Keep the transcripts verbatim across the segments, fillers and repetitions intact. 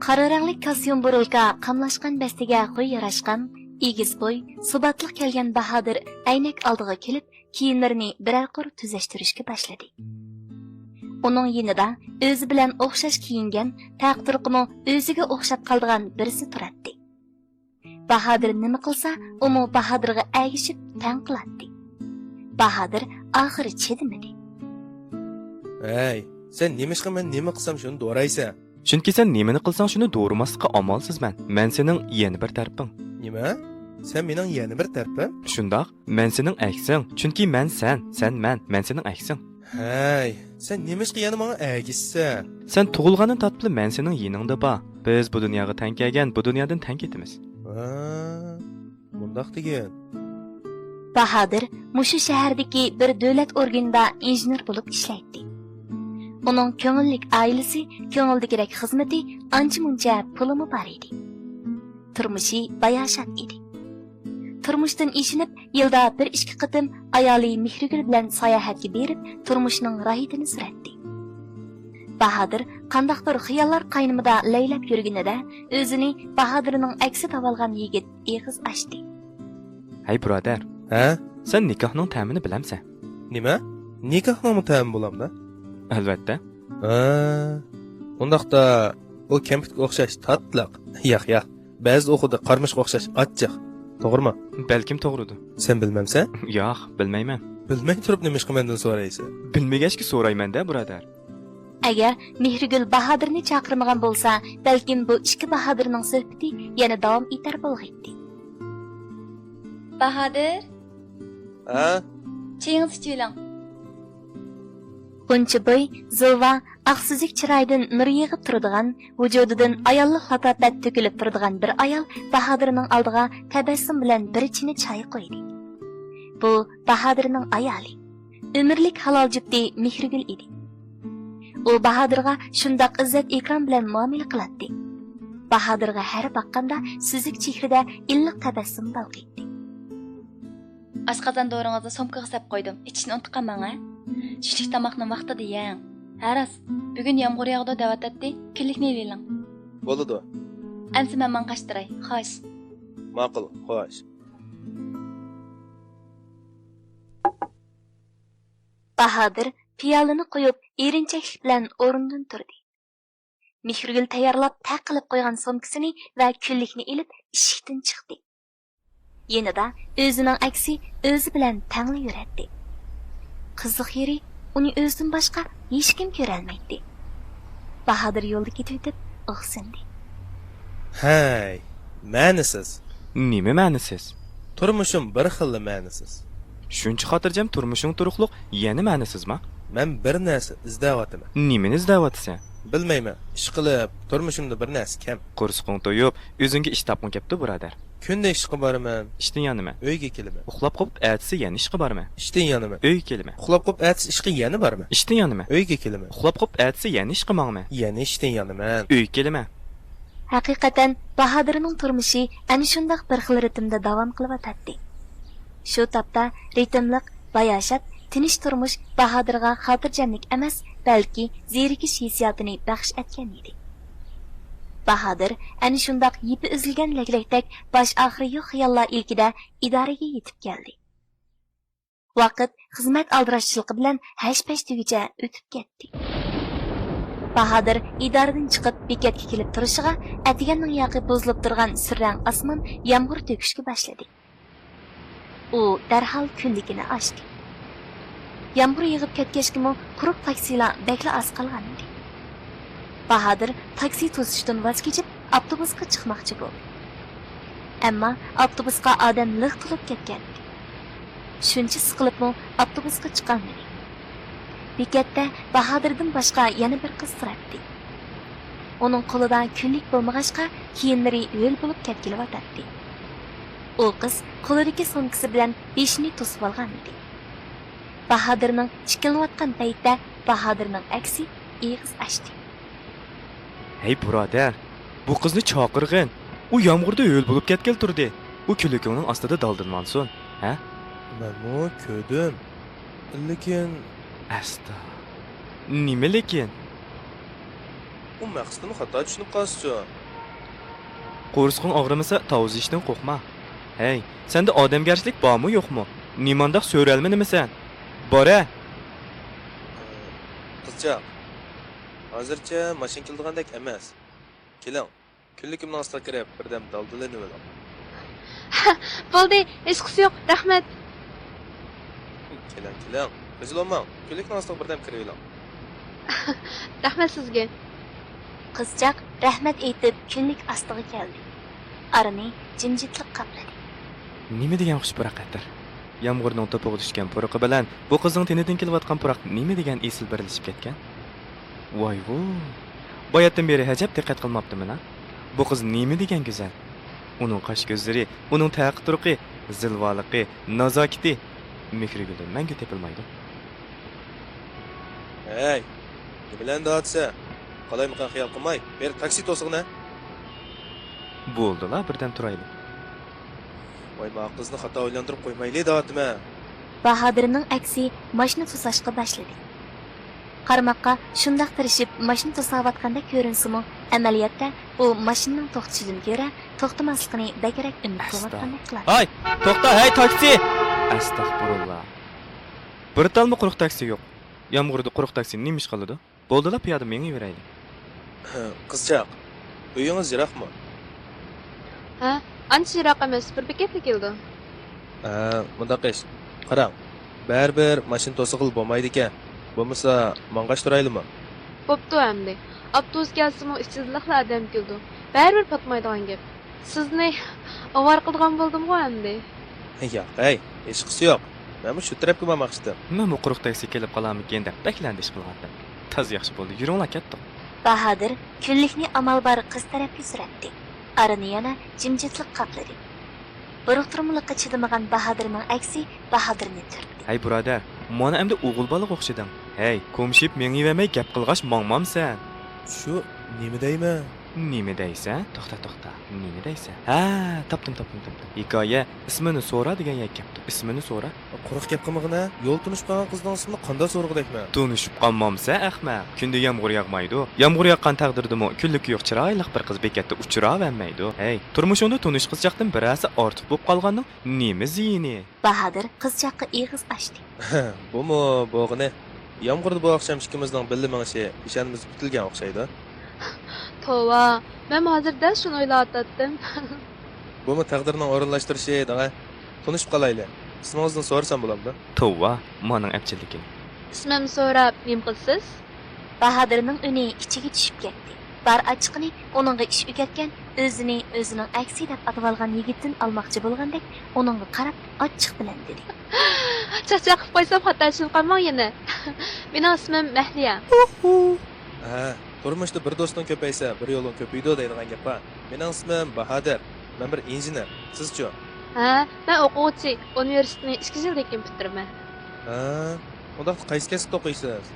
قارا رەڭلىك كاستيۇم بۇرۇلكا قاملاشقان بەستىگە خۇي ياراشقان، ئېگىز بوي، سۇباتلىق كەلگەن باھادىر ئەينەك ئالدىغا كېلىپ، كىيىملىرىنى بىرەر قۇر تۈزەشتۈرۈشكە باشلىدى. ئۇنىڭ يېنىدا ئۆزى بىلەن ئوخشاش كىيىنگەن، تەقدىرىغىمۇ ئۆزىگە ئوخشاپ قالىدىغان بىرسى تۇراتتى. باھادىر نېمە قىلسا، ئۇمۇ باھادىرغا ئەگىشىپ تەڭ قىلاتتى. باھادىر ئاخىرى چىدىمىدى. ھەي، سەن نېمىشقا مەن نېمە قىلسام شۇنى دورايسەن؟ چۈنكى سەن نېمىنى قىلساڭ شۇنى دورىماسلىققا ئامالسىزمەن. مەن سېنىڭ يەنە بىر تەرىپىڭ. نېمە؟ سەن مېنىڭ يەنە بىر تەرىپىم؟ شۇنداق، مەن سېنىڭ ئەكسىڭ. چۈنكى مەن سەن، سەن مەن، مەن سېنىڭ ئەكسىڭ. ھەي، سەن نېمىشقا يەنە ماڭا ئەگىشىسەن؟ سەن تۇغۇلغاندىن تارتىپلا مەن سېنىڭ يېنىڭدا بار. بىز بۇ دۇنياغا تەڭ كەلگەن، بۇ دۇنيادىن تەڭ كېتىمىز. ھە، مۇنداق دېگىن. باھادىر مۇشۇ شەھەردىكى بىر دۆلەت ئورگىنىدا ئىنژېنېر بولۇپ ئىشلەيتتى. ئۇنىڭ كۆڭۈللۈك ئائىلىسى، كۆڭۈلدىكىدەك خىزمىتى، ئانچە-مۇنچە پۇلىمۇ بار ئىدى. تۇرمۇشى باياشات ئىدى. تۇرمۇشتىن ئېشىنىپ، يىلدا بىر ئىككى قېتىم ئايالى مېھرىگۈل بىلەن ساياھەتكە بېرىپ، تۇرمۇشنىڭ راھىتىنى سۈرەتتى. باھادىر قانداقتۇر خىياللار قاينىمىدا لەيلەپ يۈرگىنىدە، ئۆزىنى باھادىرنىڭ ئەكسى دەۋالغان يىگىت ئېغىز ئاچتى. ھەي بۇرادەر. ھە؟ سەن نىكاھنىڭ تەمىنى بىلەمسەن؟ نېمە؟ نىكاھنىڭمۇ تەمى بولامدا؟ ئەلۋەتتە. ھە، ئۇنداقتا ئۇ كەمپۈتكە ئوخشاش تاتلىق. ياق، ياق. بەزىدە ئۇ خۇددى قارىمۇچقا ئوخشاش ئاچچىق. توغرىمۇ؟ بەلكىم توغرىدۇ. سەن بىلمەمسەن؟ ياق، بىلمەيمەن. بىلمەي تۇرۇپ نېمىشقا مەندىن سورايسەن؟ بىلمىگەچكە سورايمەن-دە، بۇرادەر. ئەگەر مېھرىگۈل باھادىرنى چاقىرمىغان بولسا، بەلكىم بۇ ئىككى باھادىرنىڭ سۆھبىتى يەنە داۋام ئېتەر بولغىيتتى. باھادىر؟ ھە؟ چېيىڭىزنى ئىچىۋېلىڭ. غۇنچە بوي، زىلۋا، ئاق سۈزۈك چىرايىدىن نۇر يېغىپ تۇرىدىغان، ۋۇجۇدىدىن ئاياللىق لاتاپەت تۆكۈلۈپ تۇرىدىغان بىر ئايال باھادىرنىڭ ئالدىغا تەبەسسۇم بىلەن بىر چىنە چاي قويدى. بۇ باھادىرنىڭ ئايالى. ئۆمۈرلۈك ھالال جۈپتى مېھرىگۈل ئىدى. ئۇ باھادىرغا شۇنداق ئىززەت-ئىكرام بىلەن مۇئامىلە قىلاتتى. باھادىرغا ھەر باققاندا سۈزۈك چېھرىدە ئىللىق تەبەسسۇم بالقىيتتى. ئاشقازان دورىڭىزنى سومكىغا سەپ قويدۇم. ئىچىشنى ئۇنتۇپ قالماڭ، ھە؟ چۈشلۈك تاماقنى ۋاقتىدا يەڭ. ھە راست، بۈگۈن يامغۇر ياغىدۇ دەۋاتاتتى، كۈنلۈكنى ئېلىۋېلىڭ. بولىدۇ. ئەمسە مەن ماڭا قاچتۇراي. خوش. ماقۇل، خوش. باھادىر پىيالىنى قويۇپ، ئېرىنچەكلىك بىلەن ئورنىدىن تۇردى. مېھرىگۈل تەييارلاپ تەق قىلىپ قويغان سومكىسىنى ۋە كۈنلۈكنى ئېلىپ ئىشىكتىن چىقتى. يېنىدا ئۆزىنىڭ ئەكسى ئۆزى بىلەن تەڭلا يۈرەتتى. قىزىق يېرى، ئۇنى ئۆزىدىن باشقا ھېچكىم كۆرەلمەيتتى. باھادىر يولدا كېتىۋېتىپ ئۇھسىندى. ھەي، مەنىسىز. نېمە مەنىسىز؟ تۇرمۇشۇم بىر خىللا مەنىسىز. شۇنچە خاتىرجەم تۇرمۇشۇڭ تۇرۇقلۇق يەنە مەنىسىزما؟ مەن بىر نەرسە ئىزدەۋاتىمەن. نېمىنى ئىزدەۋاتىسەن؟ بىلمەيمەن. ئىشقىلىپ، تۇرمۇشۇمدا بىر نەرسە كەم. قورسىقىڭ تويۇپ، ئۆزۈڭگە ئىش تاپقۇڭ كەپتۇ، بۇرادەر. كۈندە ئىشقا بارىمەن. ئىشتىن يانىمەن. ئۆيگە كېلىمەن. ئۇخلاپ قوپۇپ، ئەتىسى يەنە ئىشقا بارىمەن. ئىشتىن يانىمەن. ئۆيگە كېلىمەن. ئۇخلاپ قوپۇپ، ئەتىسى ئىشقا يەنە بارىمەن. ئىشتىن يانىمەن. ئۆيگە كېلىمەن. ئۇخلاپ قوپۇپ، ئەتىسى يەنە ئىشقا ماڭىمەن. يەنە ئىشتىن يانىمەن. ئۆيگە كېلىمەن. ھەقىقەتەن، باھادىرنىڭ تۇرمۇشى ئەنە شۇنداق بىر خىل رىتىمدا داۋام قىلىۋاتاتتى. شۇ تاپتا رىتىملىق، باياشات، تىنچ تۇرمۇش باھادىرغا خاتىرجەملىك ئەمەس، بەلكى زېرىكىش ھېسسىياتىنى بەخش ئەتكەن ئىدى. باھادىر ئەنە شۇنداق يىپى ئۈزۈلگەن لەگلەكتەك باش ئاخىرى يوق خىياللار ئىلكىدە ئىدارىگە يېتىپ كەلدى. ۋاقىت خىزمەت ئالدىراشچىلىقى بىلەن ھەش-پەش دېگۈچە ئۆتۈپ كەتتى. باھادىر ئىدارىدىن چىقىپ بېكەتكە كېلىپ تۇرۇشىغا، ئەتىگەننىڭ ياقى بۇزۇلۇپ تۇرغان سۈررەڭ ئاسمان يامغۇر تۆكۈشكە باشلىدى. ئۇ دەرھال كۈنلۈكىنى ئاچتى. يامغۇر يېغىپ كەتكەچكىمۇ قۇرۇق تاكسىلار بەكلا ئاز قالغانىدى. باھادىر تاكسى توسۇشتىن ۋاز كېچىپ، ئاپتوبۇسقا چىقماقچى بولدى. ئەمما ئاپتوبۇسقا ئادەم لىق تولۇپ كەتكەنىدى. شۇنچە سىقىلىپمۇ ئاپتوبۇسقا چىقالمىدى. بېكەتتە باھادىردىن باشقا يەنە بىر قىز تۇراتتى. ئۇنىڭ قولىدا كۈنلۈك بولمىغاچقا، كىيىملىرى ھۆل بولۇپ كەتكىلىۋاتاتتى. ئۇ قىز قولىدىكى سومكىسى بىلەن بېشىنى توسۇۋالغانىدى. باھادىرنىڭ ئىككىلىنىۋاتقان پەيتتە باھادىرنىڭ ئەكسى ئېغىز ئاچتى. ھەي بۇرادەر، بۇ قىزنى چاقىرغىن. ئۇ يامغۇردا ھۆل بولۇپ كەتكىلى تۇردى. ئۇ كۈللىكىڭنىڭ ئاستىدا دالدىلىنىۋالسۇن، ھە؟ مەنمۇ كۆردۈم. لېكىن. ئەستا. نېمە لېكىن؟ ئۇ مەقسىتىنى خاتا چۈشىنىپ قالسىچۇ؟ قورسىقىڭ ئاغرىمىسا، تاۋۇز يېيىشتىن قورقما. ھەي، سەندە ئادەمگەرچىلىك بارمۇ يوقمۇ؟ نېمانداق سۆرەلمە نېمىسەن؟ بارە! قىزچاق، ھازىرچە ماشىنا كېلىدىغاندەك ئەمەس. كېلىڭ، كۈنلۈكۈمنىڭ ئاستىغا كىرىپ، بىردەم دالدىلىنىۋېلىڭ. بولدى، ھېچقىسى يوق، رەھمەت. كېلىڭ، كېلىڭ، خىجىل بولماڭ، كۈنلۈكنىڭ ئاستىغا بىردەم كىرىۋېلىڭ. رەھمەت سىزگە. قىزچاق رەھمەت ئېيتىپ، كۈنلۈك ئاستىغا كەلدى. ئارىنى جىمجىتلىق قاپلىدى. نېمە دېگەن خۇش پۇراق ئەتىر! يامغۇرنىڭ توپىغا چۈشكەن پۇرىقى بىلەن بۇ قىزنىڭ تېنىدىن كېلىۋاتقان پۇراق نېمە دېگەن ئېسىل بىرلىشىپ كەتكەن! ۋاي ۋۇ! باياتتىن بېرى ئەجەب دىققەت قىلماپتىمەن ھە! بۇ قىز نېمە دېگەن گۈزەل! ئۇنىڭ قاش كۆزلىرى، ئۇنىڭ تەقى تۇرقى، زىلۋالىقى، نازاكىتى، مېھرىگۈلدىن مەڭگۈ تېپىلمايدۇ. ھەي، نېمىلەرنى دەۋاتىسەن؟ قالايمىقان خىيال قىلماي، بېرىپ تاكسى توسۇغىنە. بولدىلا، بىردەم تۇرايلى. ۋاي، ما قىزنى خاتا ئويلاندۇرۇپ قويمايلى دەۋاتىمەن. باھادىرنىڭ ئەكسى ماشىنا توساشقا باشلىدى. قارىماققا شۇنداق تىرىشىپ ماشىنا توساۋاتقاندەك كۆرۈنسىمۇ، ئەمەلىيەتتە ئۇ ماشىنىنىڭ توختىشىدىن كۆرە توختىماسلىقىنى بەكرەك ئۈمىد قىلىۋاتقاندەك قىلاتتى. ھاي، توختا، ھەي، تاكسى! ئەستەغپۇرۇللا. بىر تالمۇ قۇرۇق تاكسى يوق. يامغۇردا قۇرۇق تاكسى نېمە ئىش قىلىدۇ؟ بولدىلا، پىيادە مېڭىۋېرەيلى. قىزچاق، ئۆيىڭىز يىراقمۇ؟ ھە، ئانچە يىراق ئەمەس، بىر بېكەتلا كېلىدۇ. ھە، مۇنداق قىش، قاراڭ، بەرىبىر ماشىنا توسۇغىلى بولمايدىكەن، بولمىسا ماڭغاچ تۇرايلىمۇ؟ بوپتۇ ئەمدى، ئاپتوبۇس كەلسىمۇ ئىچىدىلىقلا ئادەم كېلىدۇ، بەرىبىر پاتمايدىغان گەپ. سىزنى ئاۋارە قىلىدىغان بولدۇمغۇ ئەمدى؟ ياق ھەي، ھېچقىسى يوق. مەنمۇ شۇ تەرەپكە بارماقچىدىم. مەنمۇ قۇرۇق تاكسى كېلىپ قالارمىكىن دەپ بەكلا ئەندىشە قىلغانتىم. تازا ياخشى بولدى، يۈرۈڭلار كەتتۇق. باھادىر كۈنلۈكنى ئامال بار قىز تەرەپكە سۈرەتتى. ئارىنى يەنە جىمجىتلىق قاپلىدى. بۇرۇقتۇرمىلىققا چىدىمىغان باھادىرنىڭ ئەكسى باھادىرنى تۈرتتى. ھەي بۇرادەر، مانا ئەمدى ئوغۇل بالىغا ئوخشىدىڭ. ھەي، كومشىيىپ مېڭىۋەرمەي گەپ قىلغاچ ماڭمامسەن؟ شۇ نېمە دەيمەن؟ نېمە دەيسەن؟ توختا، توختا. نېمە دەيسەن؟ ھە، تاپتىم، تاپتىم، تاپتىم. ھېكايە ئىسمىنى سورا دېگەن يەرگە كەپتۇ. ئىسمىنى سورا. قۇرۇق گەپ قىلمىغىنە. يول تونۇشۇپ قالغان قىزنىڭ ئىسمىنى قانداق سورىغۇدەكمەن؟ تونۇشۇپ قالمامسەن ئەخمەق. كۈندە يامغۇر ياغمايدۇ. يامغۇر ياغقان تەقدىردىمۇ كۈنلۈكى يوق چىرايلىق بىر قىز بېكەتتە ئۇچراۋەرمەيدۇ. ھەي، تۇرمۇشۇڭدا تونۇش قىزچاقتىن بىرەرسى ئارتۇق بولۇپ قالغاننىڭ نېمە زىيىنى؟ باھادىر قىزچاققا ئېغىز ئاچتى. بۇمۇ بولغىنى. يامغۇردا بۇ ئاخشام ئىككىمىزنىڭ بىللە مېڭىشى پېشانىمىزدا پۈتۈلگەن ئوخشايدۇ. توۋا، مەنمۇ ھازىر دەل شۇنى ئويلاۋاتاتتىم. بۇمۇ تەقدىرنىڭ ئورۇنلاشتۇرۇشى، داڭا. تونۇشۇپ قالايلى. ئىسمىڭىزنى سورىسام بولامدۇ؟ توۋا، مانىڭ ئەپچىللىكىنى. ئىسمىمنى سوراپ نېمە قىلىسىز؟ باھادىرنىڭ ئۈنى ئىچىگە چۈشۈپ كەتتى. بار ئاچچىقىنى ئۇنىڭغا ئىش ئۆگەتكەن، ئۆزىنى ئۆزىنىڭ ئەكسى دەپ ئاتىۋالغان يىگىتتىن ئالماقچى بولغاندەك ئۇنىڭغا قاراپ ئاچچىق بىلەن دېدى. چاقچاق قىلىپ قويسام خاتا چۈشىنىپ قالماڭ يەنە. مېنىڭ ئىسمىم مەھلىيا. ھە، تۇرمۇشتا بىر دوستۇڭ كۆپەيسە، بىر يولۇڭ كۆپىيىدۇ دەيدىغان گەپ بار. مېنىڭ ئىسمىم باھادىر. مەن بىر ئىنژېنېر. سىزچۇ؟ ھە، مەن ئوقۇغۇچى. ئۇنىۋېرسىتېتنى ئىككى يىلدىن كېيىن پۈتتۈرىمەن. ھە، ئۇنداقتا قايسى كەسىپتە ئوقۇيسىز؟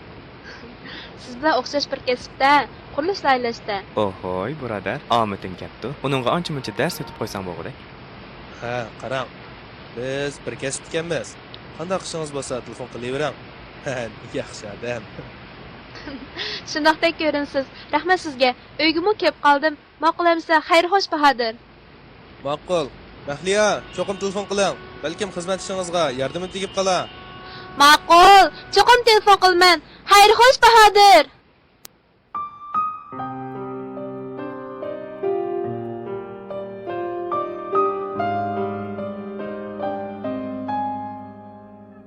سىز بىلەن ئوخشاش بىر كەسىپتە، قۇرۇلۇش لايىھىلەشتە. ئوھوي، بۇرادەر، ئامىتىڭ كەپتۇ. ئۇنىڭغا ئانچە-مۇنچە دەرس ئۆتۈپ قويساڭ بولغۇدەك. ھە، قاراڭ، بىز بىر كەسىپتىكەنمىز. قانداق ئىشىڭىز بولسا تېلېفون قىلىۋېرىڭ. ھە، ياخشى ئادەم. شۇنداقتەك كۆرۈنىسىز. رەھمەت سىزگە. ئۆيگىمۇ كېلىپ قالدىم. ماقۇل ئەمىسە، خەير خوش، باھادىر. ماقۇل. مەھلىيا، چوقۇم تېلېفون قىلىڭ. بەلكىم خىزمەت ئىشىڭىزغا ياردىمىم تېگىپ قالا. ماقۇل، چوقۇم تېلېفون قىلىمەن. خەير خوش، باھادىر.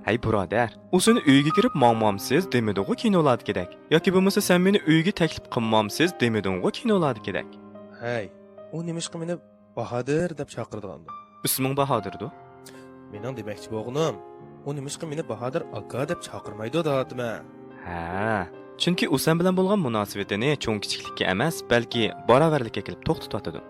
ھەي بۇرادەر، ئۇ سېنى ئۆيگە كىرىپ ماڭمامسىز دېمىدىغۇ كىنولاردىكىدەك؟ ياكى بولمىسا سەن مېنى ئۆيگە تەكلىپ قىلمامسىز دېمىدىڭغۇ كىنولاردىكىدەك؟ ھەي، ئۇ نېمىشقا مېنى باھادىر دەپ چاقىرىدىغاندۇ؟ ئىسمىڭ باھادىردۇ؟ مېنىڭ دېمەكچى بولغىنىم، ئۇ نېمىشقا مېنى باھادىر ئاكا دەپ چاقىرمايدۇ دەۋاتىمەن. ھە، چۈنكى ئۇ سەن بىلەن بولغان مۇناسىۋىتىنى چوڭ-كىچىكلىككە ئەمەس، بەلكى باراۋەرلىككە كېلىپ توختىتىۋاتىدۇ.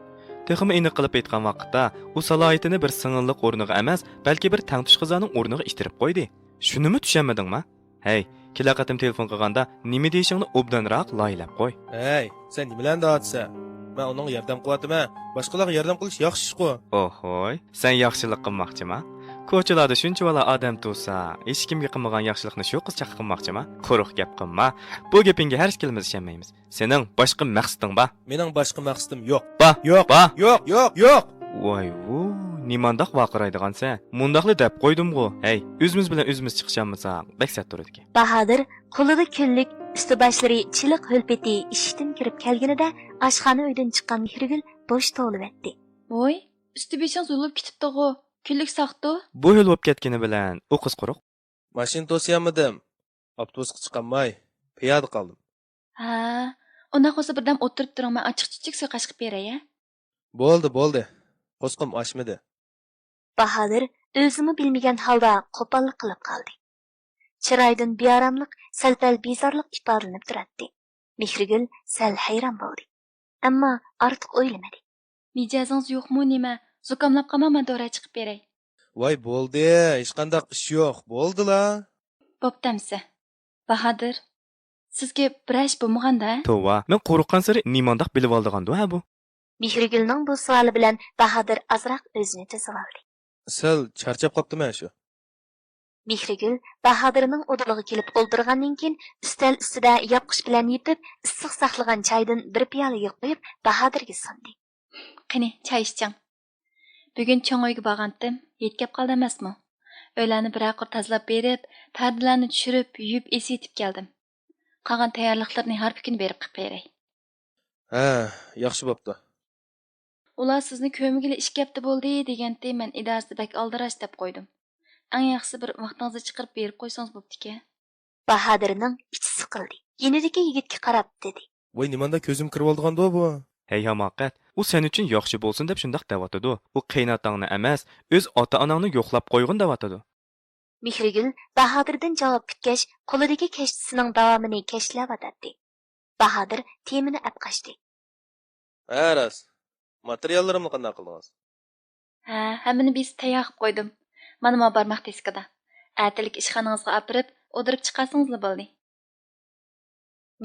تېخىمۇ ئېنىق قىلىپ ئېيتقان ۋاقىتتا، ئۇ سالاھىيىتىنى بىر سىڭىللىق ئورنىغا ئەمەس، بەلكى بىر تەڭتۇشقىزانىڭ ئورنىغا ئىتتىرىپ قويدى. شۇنىمۇ چۈشەنمىدىڭما؟ ھەي، كېلەر قېتىم تېلېفون قىلغاندا نېمە دېيىشىڭنى ئوبدانراق لايىھەلەپ قوي. ھەي، سەن نېمىلەرنى دەۋاتىسەن؟ مەن ئۇنىڭغا ياردەم قىلىۋاتىمەن. باشقىلارغا ياردەم قىلىش ياخشى ئىشقۇ. ئوھوي، سەن ياخشىلىق قىلماقچىما؟ كوچىلاردا شۇنچىۋالا ئادەم تۇرسا، ھېچكىمگە قىلمىغان ياخشىلىقنى شۇ قىزچاققا قىلماقچىما؟ قۇرۇق گەپ قىلما. بۇ گېپىڭگە ھەرىكىمىز ئىشەنمەيمىز. سېنىڭ باشقا مەقسىتىڭ بار. مېنىڭ باشقا مەقسىتىم يوق. بار. يوق. بار. يوق، يوق، يوق. ۋاي ۋۇ، نېمانداق ۋارقىرايدىغانسەن؟ مۇنداقلا دەپ قويدۇمغۇ. ھەي، ئۆزىمىز بىلەن ئۆزىمىز چىقىشالمىساق، بەك سەت تۇرىدىكەن. باھادىر قولىدا كۈنلۈك، ئۈستى باشلىرى چىلىق ھۆل پېتى ئىشىكتىن كىرىپ كەلگىنىدە، ئاشخانا ئۆيدىن چىققان مېھرىگۈل بوش توۋلىۋەتتى. ۋوي، ئۈستى بېشىڭ زۇلۇپ كېتىپتىغۇ، كۈنلۈك ساقتۇ. بۇ ھۆل بولۇپ كەتكىنى بىلەن ئۇ قىز قۇرۇق. ماشىنا توسۇيالمىدىم. ئاپتوبۇسقا چىقالماي، پىيادە قالدىم. ھە، ئۇنداق بولسا بىردەم ئولتۇرۇپ تۇرۇڭ، مەن ئاچچىق چۈچۈك سۇ قاچىقى بېرەي، ھە؟ بولدى، بولدى. قورسىقىم ئاچمىدى. باھادىر ئۆزىمۇ بىلمىگەن ھالدا قوپاللىق قىلىپ قالدى. چىرايىدىن بىئاراملىق، سەل-پەل بىزارلىق ئىپادىلىنىپ تۇراتتى. مېھرىگۈل سەل ھەيران بولدى. ئەمما ئارتۇق ئويلىمىدى. مىجەزىڭىز يوقمۇ نېمە؟ زۇكاملاپ قالماڭ، مەن دورا چىقىپ بېرەي. ۋاي، بولدى، ھېچقانداق ئىش يوق، بولدىلا. بوپتۇ ئەمسە. باھادىر، سىزگە بىرەر ئىش بولمىغاندا؟ توۋا، مەن قورققانسېرى نېمانداق بىلىۋالىدىغاندۇ ھە بۇ؟ مېھرىگۈلنىڭ بۇ سوئالى بىلەن باھادىر ئازراق ئۆزىنى تۈزىۋالدى. سەل چارچاپ قاپتىمەن شۇ. مېھرىگۈل باھادىرنىڭ ئۇدۇلىغا كېلىپ ئولتۇرغاندىن كېيىن، ئۈستەل ئۈستىدە ياپقۇچ بىلەن يېپىپ، ئىسسىق ساقلىغان چايدىن بىر پىيالە قويۇپ، باھادىرغا سۇندى. قېنى، چاي ئىچىڭ. بۈگۈن چوڭ ئۆيگە بارغانتىم، يېتىپ كەپ قالدى ئەمەسمۇ؟ ئۆيلەرنى بىرەر قۇر تازىلاپ بېرىپ، پەردىلەرنى چۈشۈرۈپ، يۇيۇپ ئېسىۋېتىپ كەلدىم. قالغان تەييارلىقلىرىنى ھارپا كۈنى بېرىپ قىلىپ بېرەي. ھە، ياخشى بوپتۇ. ئۇلار سىزنى كۆرمىگىلى ئىككى ھەپتە بولدى دېگەنتى، مەن ئىدارىسىدە بەك ئالدىراش دەپ قويدۇم. ئەڭ ياخشىسى بىر ۋاقتىڭىزنى چىقىرىپ بېرىپ قويسىڭىز بوپتىكەن. باھادىرنىڭ ئىچى سىقىلدى. يېنىدىكى يىگىتكە قاراپ دېدى. ۋاي، نېمانداق كۆزۈم كىرىۋالىدىغاندۇ بۇ؟ ھەي ھاماقەت، ئۇ سەن ئۈچۈن ياخشى بولسۇن دەپ شۇنداق دەۋاتىدۇ. ئۇ قېيىنئاتاڭنى ئەمەس، ئۆز ئاتا-ئاناڭنى يوقلاپ قويغىن دەۋاتىدۇ. مېھرىگۈل باھادىردىن جاۋاب كۈتكەچ، قولىدىكى كەشتىسىنىڭ داۋامىنى كەشتىلەۋاتاتتى. باھادىر تېمىنى ئەپ قاچتى. ھە، راست. ماتېرىياللىرىمنى قانداق قىلدىڭىز؟ ھە، ھەممىنى بېسىپ تەييار قىلىپ قويدۇم. مانا ما بارماق دىسكىدا. ئەتىلىك ئىشخانىڭىزغا ئاپىرىپ، ئودۇرۇپ چىقارسىڭىزلا بولدى.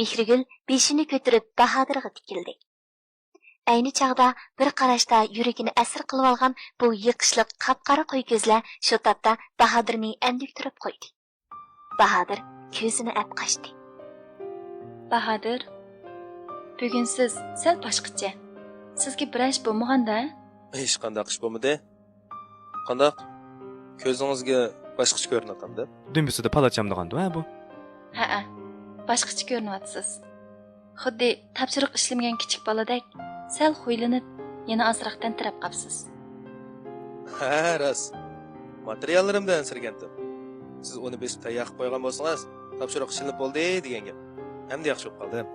مېھرىگۈل بېشىنى كۆتۈرۈپ باھادىرغا تىكىلدى. ئەينى چاغدا بىر قاراشتا يۈرىكىنى ئەسىر قىلىۋالغان بۇ يېقىشلىق قاپقارا قوي كۆزلەر شۇ تاپتا باھادىرنى ئەندۈكتۈرۈپ قويدى. باھادىر كۆزىنى ئەپ قاچتى. باھادىر، بۈگۈن سىز سەل باشقىچە. سىزگە بىرەر ئىش بولمىغاندا؟ ھېچقانداق ئىش بولمىدى. قانداق؟ كۆزىڭىزگە باشقىچە كۆرۈنۈۋاتامدۇ؟ دۈمبىسىدە پالا چامدىغاندۇ ھە بۇ؟ ھەئە، باشقىچە كۆرۈنۈۋاتىسىز. خۇددى تاپشۇرۇق ئىشلىمىگەن كىچىك بالىدەك سەل خۇيلىنىپ، يەنە ئازراق تەمتىرەپ قاپسىز. ھە، راست. ماتېرىياللىرىمدىن ئەنسىرىگەنتىم. سىز ئۇنى بېسىپ تەييار قىلىپ قويغان بولسىڭىز، تاپشۇرۇق ئىشلىنىپ بولدى دېگەن گەپ. ئەمدى ياخشى بولۇپ قالدىم.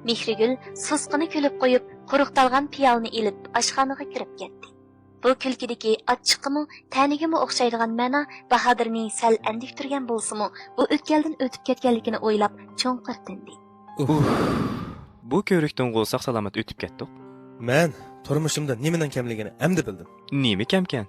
مېھرىگۈل سۇسقىنە كۈلۈپ قويۇپ، قۇرۇق تالغان پىيالىنى ئېلىپ، ئاشخانىغا كىرىپ كەتتى. بۇ كۈلكىدىكى ئاچچىققىمۇ، تەنىگىمۇ ئوخشايدىغان مەنا باھادىرنى سەل ئەندىكتۈرگەن بولسىمۇ، ئۇ ئۆتكەلدىن ئۆتۈپ كەتكەنلىكىنى ئويلاپ، چوڭقۇر تىندى. ئۇھ. بۇ كۆرۈشتىنغۇ ساق-سالامەت ئۆتۈپ كەتتۇق. مەن تۇرمۇشۇمدا نېمىنىڭ كەملىكىنى ئەمدى بىلدىم. نېمە كەمكەن؟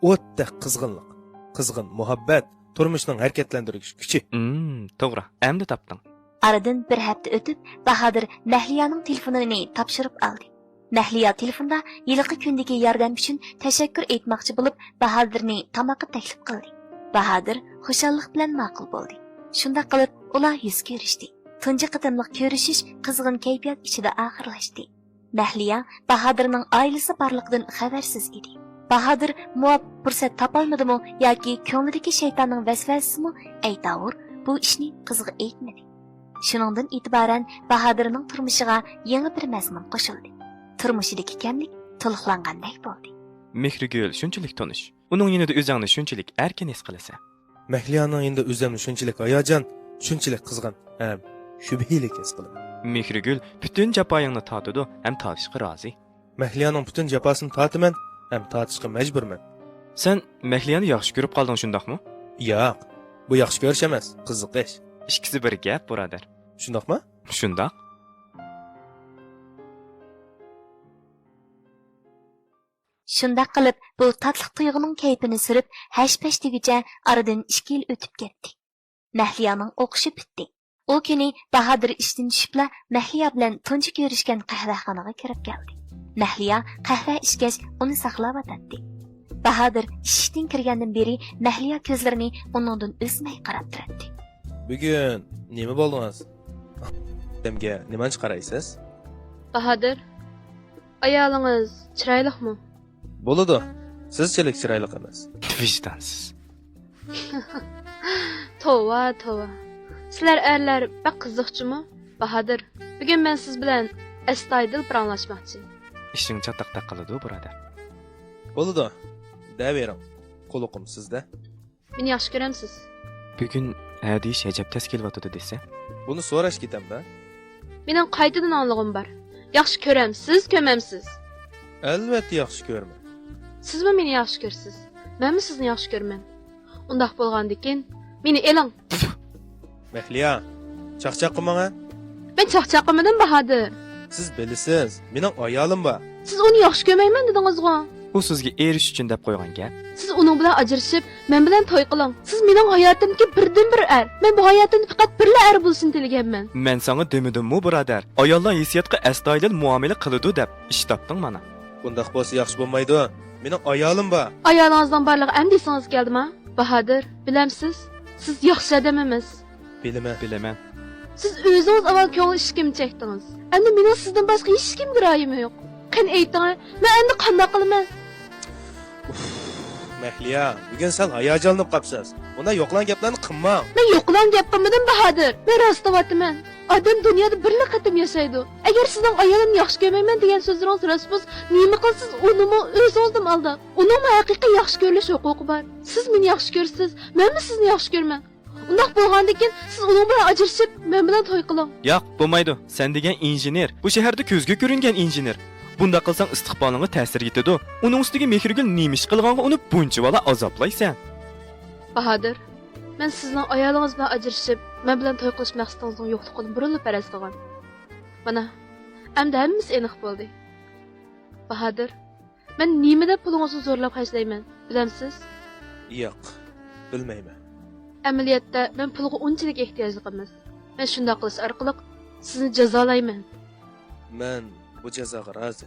ئوتتەك قىزغىنلىق، قىزغىن مۇھەببەت، تۇرمۇشنىڭ ھەرىكەتلەندۈرگۈچ كۈچى. ئىم، توغرا، ئەمدى تاپتىڭ. ئارىدىن بىر ھەپتە ئۆتۈپ، باھادىر مەھلىيانىڭ تېلېفونىنى تاپشۇرۇپ ئالدى. مەھلىيا تېلېفوندا ھېلىقى كۈندىكى ياردەم ئۈچۈن تەشەككۈر ئېيتماقچى بولۇپ، باھادىرنى تاماققا تەكلىپ قىلدى. باھادىر خۇشاللىق بىلەن ماقۇل بولدى. شۇنداق قىلىپ، ئۇلار يۈز كۆرۈشتى. تۇنجى قېتىملىق كۆرۈشۈش قىزغىن كەيپىيات ئىچىدە ئاخىرلاشتى. مەھلىيا باھادىرنىڭ ئائىلىسى بارلىقىدىن خەۋەرسىز ئىدى. باھادىر مۇۋاپىق پۇرسەت تاپالمىدىمۇ ياكى كۆڭلىدىكى شەيتاننىڭ ۋەسۋەسىسىمۇ ئەيتاۋۇر بۇ ئىشنى قىزىغا ئېيتمىدى. شۇنىڭدىن ئېتىبارەن باھادىرنىڭ تۇرمۇشىغا يېڭى بىر مەزمۇن قوشۇلدى. تۇرمۇشىدىكى كەملىك تولۇقلانغاندەك بولدى. مېھرىگۈل شۇنچىلىك تونۇش. ئۇنىڭ يېنىدا ئۆزۈڭنى شۇنچىلىك ئەركىن ھېس قىلىسەن. مەھلىيانىڭ يېنىدا ئۆزۈمنى شۇنچىلىك ھاياجان، شۇنچىلىك قىزغىن ھەم شۈبھىلىك ھېس قىلىمەن. مېھرىگۈل پۈتۈن جاپايىڭنى تارتىدۇ ھەم تارتىشقا رازى. مەھلىيانىڭ پۈتۈن جاپاسىنى تارتىمەن ھەم تارتىشقا مەجبۇرمەن. سەن مەھلىيانى ياخشى كۆرۈپ قالدىڭ، شۇنداقمۇ؟ ياق، بۇ ياخشى كۆرۈش ئەمەس، قىزىقىش. ئىككىسى بىر گەپ، بۇرادەر. شۇنداقمۇ؟ شۇنداق. شۇنداق قىلىپ، بۇ تاتلىق تۇيغۇنىڭ كەيپىنى سۈرۈپ، ھەش-پەش دېگۈچە ئارىدىن ئىككى يىل ئۆتۈپ كەتتى. مەھلىيانىڭ ئوقۇشى پۈتتى. ئۇ كۈنى باھادىر ئىشتىن چۈشۈپلا مەھلىيا بىلەن تۇنجى كۆرۈشكەن قەھۋەخانىغا كىرىپ كەلدى. مەھلىيا قەھۋە ئىچكەچ ئۇنى ساقلاۋاتاتتى. باھادىر ئىشىكتىن كىرگەندىن بېرى مەھلىيا كۆزلىرىنى ئۇنىڭدىن ئۈزمەي قاراپ تۇراتتى. بۈگۈن نېمە بولدىڭىز؟ ئادەمگە نېمانچە قارايسىز؟ باھادىر، ئايالىڭىز چىرايلىقمۇ؟ بولىدۇ. سىزچىلىك چىرايلىق ئەمەس. ۋىجدانسىز. توۋا، توۋا. سىلەر ئەرلەر بەك قىزىقچىمۇ؟ باھادىر، بۈگۈن مەن سىز بىلەن ئەستايىدىل پاراڭلاشماقچى. ئىشىڭ چاتاقتەك قىلىدۇ، بۇرادەر. بولىدۇ. دەۋېرىڭ. قۇلىقىم سىزدە. مېنى ياخشى كۆرەمسىز؟ بۈگۈن ھە دېيىش ئەجەب تەس كېلىۋاتىدۇ دېسە. بۇنى سوراش كېتەمدە؟ مېنىڭ قايتىدىن ئاڭلىغۇم بار. ياخشى كۆرەمسىز، كۆرمەمسىز؟ ئەلۋەتتە ياخشى كۆرىمەن. سىزمۇ مېنى ياخشى كۆرىسىز. مەنمۇ سىزنى ياخشى كۆرىمەن. ئۇنداق بولغاندىكىن، مېنى ئېلىڭ. مەھلىيا، چاقچاق قىلماڭ ھە. مەن چاقچاق قىلمىدىم، باھادىر. سىز بىلىسىز، مېنىڭ ئايالىم بار. سىز ئۇنى ياخشى كۆرمەيمەن دېدىڭىزغۇ؟ ئۇ سىزگە ئېرىشىش ئۈچۈن دەپ قويغان گەپ. سىز ئۇنىڭ بىلەن ئاجرىشىپ، مەن بىلەن توي قىلىڭ. سىز مېنىڭ ھاياتىمدىكى بىردىنبىر ئەر. مەن بۇ ھاياتىمدا پەقەت بىرلا ئەر بولۇشىنى تىلىگەنمەن. مەن ساڭا دېمىدىممۇ، بۇرادەر؟ ئاياللار ھېسسىياتقا ئەستايىدىل مۇئامىلە قىلىدۇ دەپ ئىش تاپتىڭ مانا. بۇنداق بولسا ياخشى بولمايدۇ. مېنىڭ ئايالىم بار. ئايالىڭىزنىڭ بارلىقى ئەمدى ئېسىڭىزگە كەلدىما؟ باھادىر، بىلەمسىز، سىز ياخشى ئادەم ئەمەس. بىلىمەن. بىلىمەن. سىز ئۆزىڭىز ئاۋۋال كۆڭۈل ئىشىكىمنى چەكتىڭىز. ئەمدى مېنىڭ سىزدىن باشقا ھېچكىمگە رايىم يوق. قېنى ئېيتىڭە، مەن ئەمدى قانداق قىلىمەن؟ ئۇف، مەھلىيا، بۈگۈن سەل ھاياجانلىنىپ قاپسىز. ئۇنداق يوقىلاڭ گەپلەرنى قىلماڭ. مەن يوقىلاڭ گەپ قىلمىدىم، باھادىر. مەن راست دەۋاتىمەن. ئادەم دۇنيادا بىرلا قېتىم ياشايدۇ. ئەگەر سىزنىڭ ئايالىمنى ياخشى كۆرمەيمەن دېگەن سۆزلىرىڭىز راست بولسا، نېمە قىلسىز ئۇنىمۇ ئۆزىڭىزدىمۇ ئالداپ. ئۇنىڭمۇ ھەقىقىي ياخشى كۆرۈلۈش ھوقۇقى بار. سىز مېنى ياخشى كۆرىسىز، مەنمۇ سىزنى ياخشى كۆرىمەن. ئۇنداق بولغاندىكىن، سىز ئۇنىڭ بىلەن ئاجرىشىپ، مەن بىلەن توي قىلىڭ. ياق، بولمايدۇ. سەن دېگەن ئىنژېنېر. بۇ شەھەردە كۆزگە كۆرۈنگەن ئىنژېنېر. بۇنداق قىلساڭ ئىستىقبالىڭغا تەسىر يېتىدۇ. ئۇنىڭ ئۈستىگە مېھرىگۈل نېمە ئىش قىلغانغا ئۇنى بۇنچىۋالا ئازابلايسەن؟ باھادىر، مەن سىزنىڭ ئايالىڭىز بىلەن ئاجرىشىپ، مەن بىلەن توي قىلىش مەقسىتىڭىزنىڭ يوقلۇقىنى بۇرۇنلا پەرەز قىلغان. مانا، ئەمدى ھەممىسى ئېنىق بولدى. باھادىر، مەن نېمە دەپ پۇلىڭىزنى زورلاپ خەجلەيمەن، بىلەمسىز؟ ياق، بىلمەيمەن. ئەمەلىيەتتە مەن پۇلغا ئۇنچىلىك ئېھتىياجلىق ئەمەس. مەن شۇنداق قىلىش ئارقىلىق سىزنى جازالايمەن. مەن بۇ جازاغا رازى.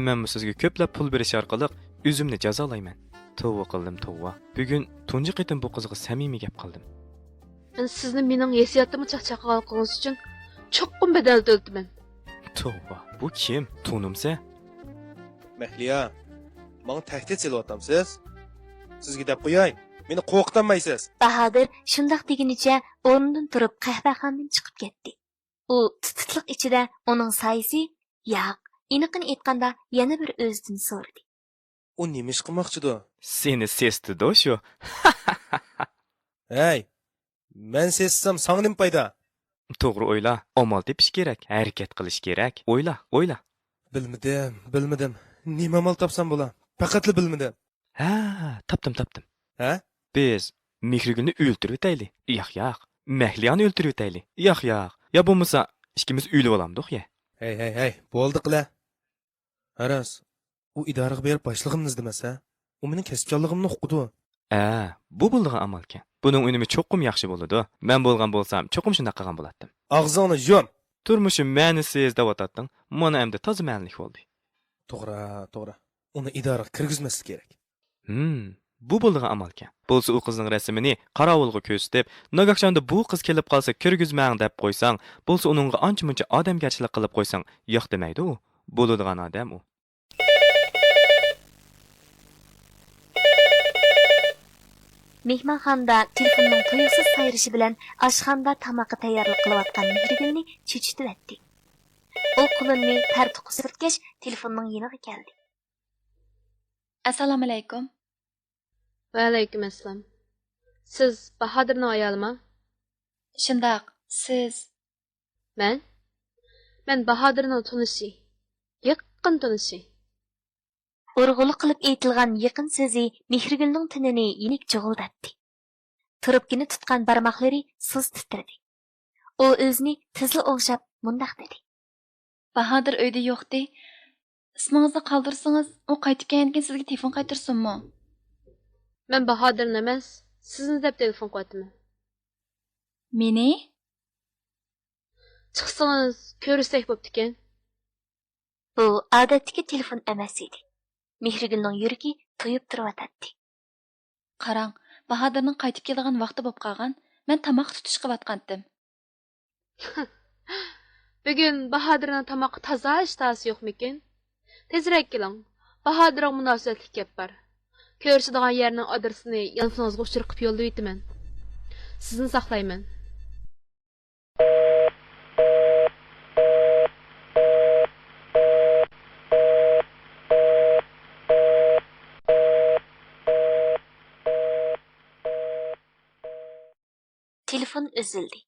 مەنمۇ سىزگە كۆپلەپ پۇل بېرىش ئارقىلىق ئۆزۈمنى جازالايمەن. توۋا قىلدىم، توۋا. بۈگۈن تۇنجى قېتىم بۇ قىزغا سەمىمىي گەپ قىلدىم. مەن سىزنى مېنىڭ ھېسسىياتىمغا چاقچاق قىلغانلىقىڭىز ئۈچۈن چوقۇم بەدەل تۆلىتىمەن. توۋا، بۇ كىم؟ تونۇمسە؟ مەھلىيا، ماڭا تەھدىت سېلىۋاتامسىز؟ سىزگە دەپ قوياي، مېنى قورقۇتالمايسىز. باھادىر شۇنداق دېگىنىچە ئورنىدىن تۇرۇپ قەھۋەخانىدىن چىقىپ كەتتى. ئۇ تىت-تىتلىق ئىچىدە ئۇنىڭ سايىسى، ياق، ئېنىقىنى ئېيتقاندا يەنە بىر ئۆزىدىن سورىدى. ئۇ نېمە ئىش قىلماقچىدۇ؟ سېنى سېسىتىدۇ شۇ. ھەي، مەن سېسىتسام ساڭا نېمە پايدا؟ توغرا ئويلا، ئامال تېپىش كېرەك، ھەرىكەت قىلىش كېرەك. ئويلا، ئويلا. بىلمىدىم، بىلمىدىم. نېمە ئامال تاپسام بولا؟ پەقەتلا بىلمىدىم. ھە، تاپتىم، تاپتىم. ھە؟ بىز مېھرىگۈلنى ئۆلتۈرۈۋېتەيلى. ياق، ياق. مەھلىيانى ئۆلتۈرۈۋېتەيلى. ياق، ياق. يا بولمىسا ئىككىمىز ئۆلۈۋالامدۇق يە. ھەي، ھەي، ھەي، بولدى قىلە. ھە راست، ئۇ ئىدارىغا بېرىپ باشلىقىمنى ئىزدىمەس ھە؟ ئۇ مېنىڭ كەسىپچانلىقىمنى ئۇقىدۇ. ئە، بۇ بولىدىغان ئامالكەن. بۇنىڭ ئۈنۈمى چوقۇم ياخشى بولىدۇ. مەن بولغان بولسام چوقۇم شۇنداق قىلغان بولاتتىم. ئاغزىڭنى يۇم! تۇرمۇشۇم مەنىسىز دەۋاتاتتىڭ. مانا ئەمدى تازا مەنىلىك بولدى. توغرا، توغرا. ئۇنى ئىدارىگە كىرگۈزمەسلىك كېرەك. ھىم، بۇ بولىدىغان ئامالكەن. بولسا ئۇ قىزنىڭ رەسىمىنى قاراۋۇلغا كۆرسىتىپ، ناگاھشاندا بۇ قىز كېلىپ قالسا كىرگۈزمەڭ دەپ قويساڭ، بولسا ئۇنىڭغا ئانچە-مۇنچە ئادەمگەرچىلىك قىلىپ قويساڭ، ياق دېمەيدۇ ئۇ. بولىدىغان ئادەم ئۇ. مېھمانخانىدا تېلېفوننىڭ تۇيۇقسىز سايرىشى بىلەن ئاشخانىدا تاماققا تەييارلىق قىلىۋاتقان مېھرىگۈلنى چۆچۈتۈۋەتتى. ئۇ قولىنى تەر توققا سۈرتكەچ، تېلېفوننىڭ يېنىغا كەلدى. ئەسسالامۇئەلەيكۇم. ۋەئەلەيكۇم ئەسسالام. سىز باھادىرنىڭ ئايالىما؟ شۇنداق، سىز؟ مەن؟ مەن باھادىرنىڭ تونۇشى. يېقىن تونۇشى. ئۇرغۇلۇق قىلىپ ئېيتىلغان يېقىن سۆزى مېھرىگۈلنىڭ تېنىنى يېنىك جۇغۇلداتتى. تۇرۇپكىنى تۇتقان بارماقلىرى سۇس تىترىدى. ئۇ ئۆزىنى تېزلا ئوڭشاپ مۇنداق دېدى. باھادىر ئۆيدە يوقتى. ئىسمىڭىزنى قالدۇرسىڭىز، ئۇ قايتىپ كەلگەندىن كېيىن سىزگە تېلېفون قايتۇرسۇنمۇ؟ مەن باھادىرنى ئەمەس، سىزنى دەپ تېلېفون قىلىۋاتىمەن. مېنى؟ چىقسىڭىز، كۆرۈشسەك بوپتىكەن. بۇ ئادەتتىكى تېلېفون ئەمەس ئىدى. مېھرىگۈلنىڭ يۈرىكى تويۇپ تۇرۇۋاتاتتى. قاراڭ، باھادىرنىڭ قايتىپ كېلىدىغان ۋاقتى بوپ قالغان، مەن تاماققا تۇتۇش قىلىۋاتقانتىم. بۈگۈن باھادىرنىڭ تاماققا تازا ئىشتىھاسى يوقمىكىن؟ تېزرەك كېلىڭ، باھادىرغا مۇناسىۋەتلىك گەپ بار. كۆرۈشىدىغان يەرنىڭ ئادرېسىنى يانفونىڭىزغا ئۇچۇر قىلىپ يوللىۋېتىمەن. سىزنى ساقلايمەن. تېلېفون ئۈزۈلدى.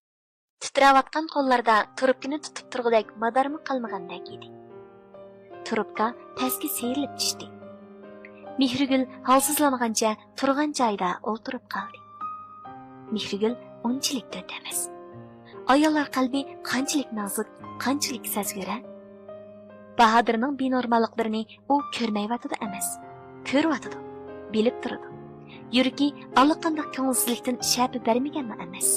تىترەۋاتقان قوللاردا تۇرۇپكىنى تۇتۇپ تۇرغۇدەك مادارمۇ قالمىغاندەك ئىدى. تۇرۇپكا پەسكە سىيرىلىپ چۈشتى. مېھرىگۈل ھالسىزلانغانچە تۇرغان جايىدا ئولتۇرۇپ قالدى. مېھرىگۈل ئۇنچىلىك تۆت ئەمەس. ئاياللار قەلبى قانچىلىك نازۇك، قانچىلىك سەزگۈر ھە؟ باھادىرنىڭ بىنورماللىقلىرىنى ئۇ كۆرمەيۋاتىدۇ ئەمەس، كۆرۈۋاتىدۇ، بىلىپ تۇرىدۇ. يۈرىكى ئاللىقانداق كۆڭۈلسىزلىكتىن شەپە بەرمىگەنمۇ ئەمەس.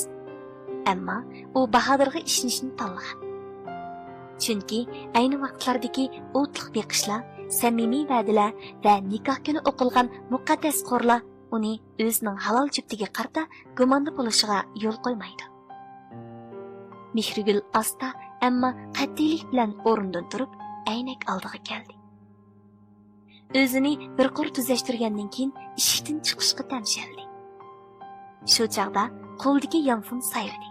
ئەمما ئۇ باھادىرغا ئىشىنىشنى تاللىغان. چۈنكى ئەينى ۋاقىتلاردىكى ئوتلۇق بېقىشلار، سەمىمىي ۋەدىلەر ۋە نىكاھ كۈنى ئوقۇلغان مۇقەددەس قورلار ئۇنى ئۆزىنىڭ ھالال جۈپتىگە قارىتا گۇماندا بولۇشىغا يول قويمايدۇ. مېھرىگۈل ئاستا، ئەمما قەتئىيلىك بىلەن ئورنىدىن تۇرۇپ، ئەينەك ئالدىغا كەلدى. ئۆزىنى بىر قۇر تۈزەشتۈرگەندىن كېيىن، ئىشىكتىن چىقىشقا تەمشەلدى. شۇ چاغدا قولىدىكى يانفون سايرىدى.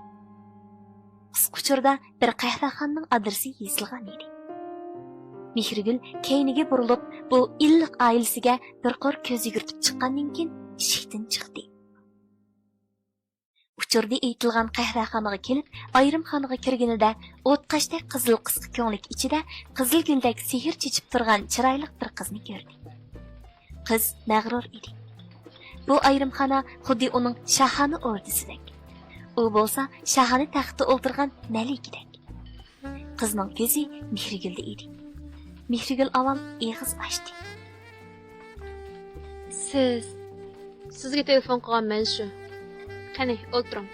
قىسقا ئۇچۇردا بىر قەھۋەخانىنىڭ ئادرېسى يېزىلغان ئىدى. مېھرىگۈل كەينىگە بۇرۇلۇپ، بۇ ئىللىق ئائىلىسىگە بىر قۇر كۆز يۈگۈرتۈپ چىققاندىن كېيىن، ئىشىكتىن چىقتى. ئۇچۇردى ئېيتىلغان قەھۋەخانىغا كېلىپ، ئايرىم خانىغا كىرگىنىدە، ئوتقاشتەك قىزىل قىسقا كۆڭلۈك ئىچىدە قىزىل گۈلدەك سېھىر چېچىپ تۇرغان چىرايلىق بىر قىزنى كۆردى. قىز مەغرۇر ئىدى. بۇ ئايرىم خانا خۇددى ئۇنىڭ شاھانە ئوردىسىدەك. ئۇ بولسا شاھانە تەختتە ئولتۇرغان مەلىكىدەك. قىزنىڭ كۆزى مېھرىگۈلدە ئىدى. مېھرىگۈل ئاۋۋال ئېغىز ئاچتى. سىز؟ سىزگە تېلېفون قىلغان مەن شۇ. قېنى، ئولتۇرۇڭ.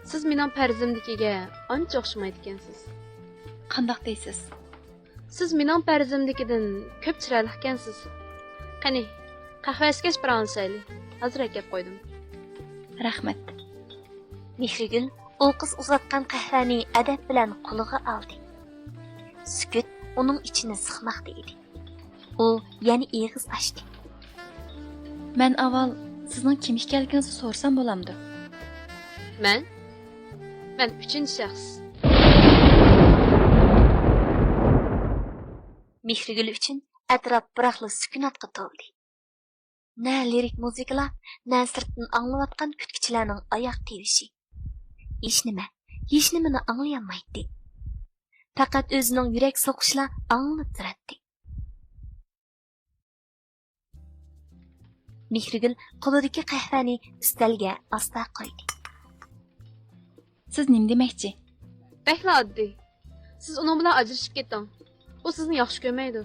سىز مېنىڭ پەرىزىمدىكىگە ئانچە ئوخشىمايدىكەنسىز. قانداق دەيسىز؟ سىز مېنىڭ پەرىزىمدىكىدىن كۆپ چىرايلىقكەنسىز. قېنى، قەھۋە ئىچكەچ پاراڭلىشايلى. ھازىر ئەكەپ قويدۇم. رەھمەت. مېھرىگۈل ئۇ قىز ئۇزاتقان قەھۋەنى ئەدەپ بىلەن قولىغا ئالدى. سۈكۈت ئۇنىڭ ئىچىنى سىقماقتا ئىدى. ئۇ يەنە ئېغىز ئاچتى. مەن ئاۋۋال سىزنىڭ كىم ئىكەنلىكىڭىزنى سورىسام بولامدۇ؟ مەن؟ مەن ئۈچىنچى شەخس. مېھرىگۈل ئۈچۈن ئەتراپ بىراقلا سۈكۈناتقا تولدى. نە لىرىك مۇزىكىلار، نە سىرتتىن ئاڭلىنىۋاتقان كۈتكۈچىلەرنىڭ ئاياغ تىۋىشى. ھېچنېمە، ھېچنېمىنى ئاڭلىيالمايتتى. پەقەت ئۆزىنىڭ يۈرەك سوقۇشىلا ئاڭلىنىپ تۇراتتى. مېھرىگۈل قولىدىكى قەھۋەنى ئۈستەلگە ئاستا قويدى. سىز نېمە دېمەكچى؟ بەكلا ئاددىي. سىز ئۇنىڭ بىلەن ئاجرىشىپ كېتىڭ. ئۇ سىزنى ياخشى كۆرمەيدۇ.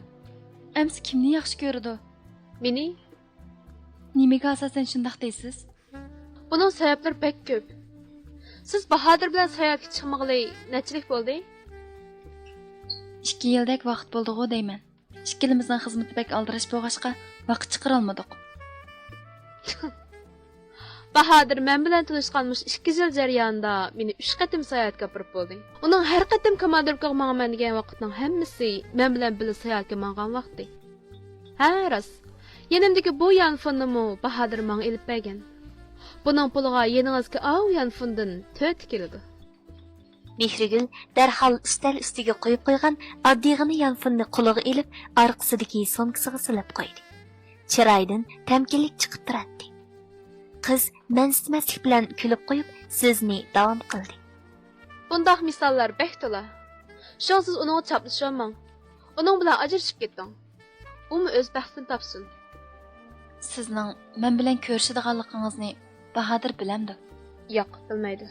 ئەمسە كىمنى ياخشى كۆرىدۇ؟ مېنى. نېمىگە ئاساسەن شۇنداق دەيسىز؟ بۇنىڭ سەۋەبلىرى بەك كۆپ. سىز باھادىر بىلەن ساياھەتكە چىقمىغىلى نەچچىلىك بولدى؟ ئىككى يىلدەك ۋاقىت بولدىغۇ دەيمەن. ئىككىلىمىزنىڭ خىزمىتى بەك ئالدىراش بولغاچقا، ۋاقىت چىقىرالمىدۇق. باھادىر مەن بىلەن تونۇشقان مۇشۇ ئىككى يىل جەريانىدا مېنى ئۈچ قېتىم ساياھەتكە ئاپىرىپ بولدى. ئۇنىڭ ھەر قېتىم كامادىروپكىغا ماڭىمەن دېگەن ۋاقىتنىڭ ھەممىسى مەن بىلەن بىللە ساياھەتكە ماڭغان ۋاقتى. ھە، راست. يېنىمدىكى بۇ يانفوننىمۇ باھادىر ماڭا ئېلىپ بەرگەن. بۇنىڭ پۇلىغا يېنىڭىزدىكى ئاۋۇ يانفوندىن تۆتى كېلىدۇ. مېھرىگۈل دەرھال ئۈستەل ئۈستىگە قويۇپ قويغان ئاددىيغىنا يانفوننى قولىغا ئېلىپ، ئارقىسىدىكى سومكىسىغا سېلىپ قويدى. چىرايىدىن تەمكىنلىك چىقىپ تۇراتتى. قىز مەنسىتمەسلىك بىلەن كۈلۈپ قويۇپ، سۆزىنى داۋام قىلدى. بۇنداق مىساللار بەك تولا. شۇڭا سىز ئۇنىڭغا چاپلىشىۋالماڭ. ئۇنىڭ بىلەن ئاجرىشىپ كېتىڭ. ئۇمۇ ئۆز بەختىنى تاپسۇن. سىزنىڭ مەن بىلەن كۆرۈشىدىغانلىقىڭىزنى باھادىر بىلەمدۇ؟ ياق، بىلمەيدۇ.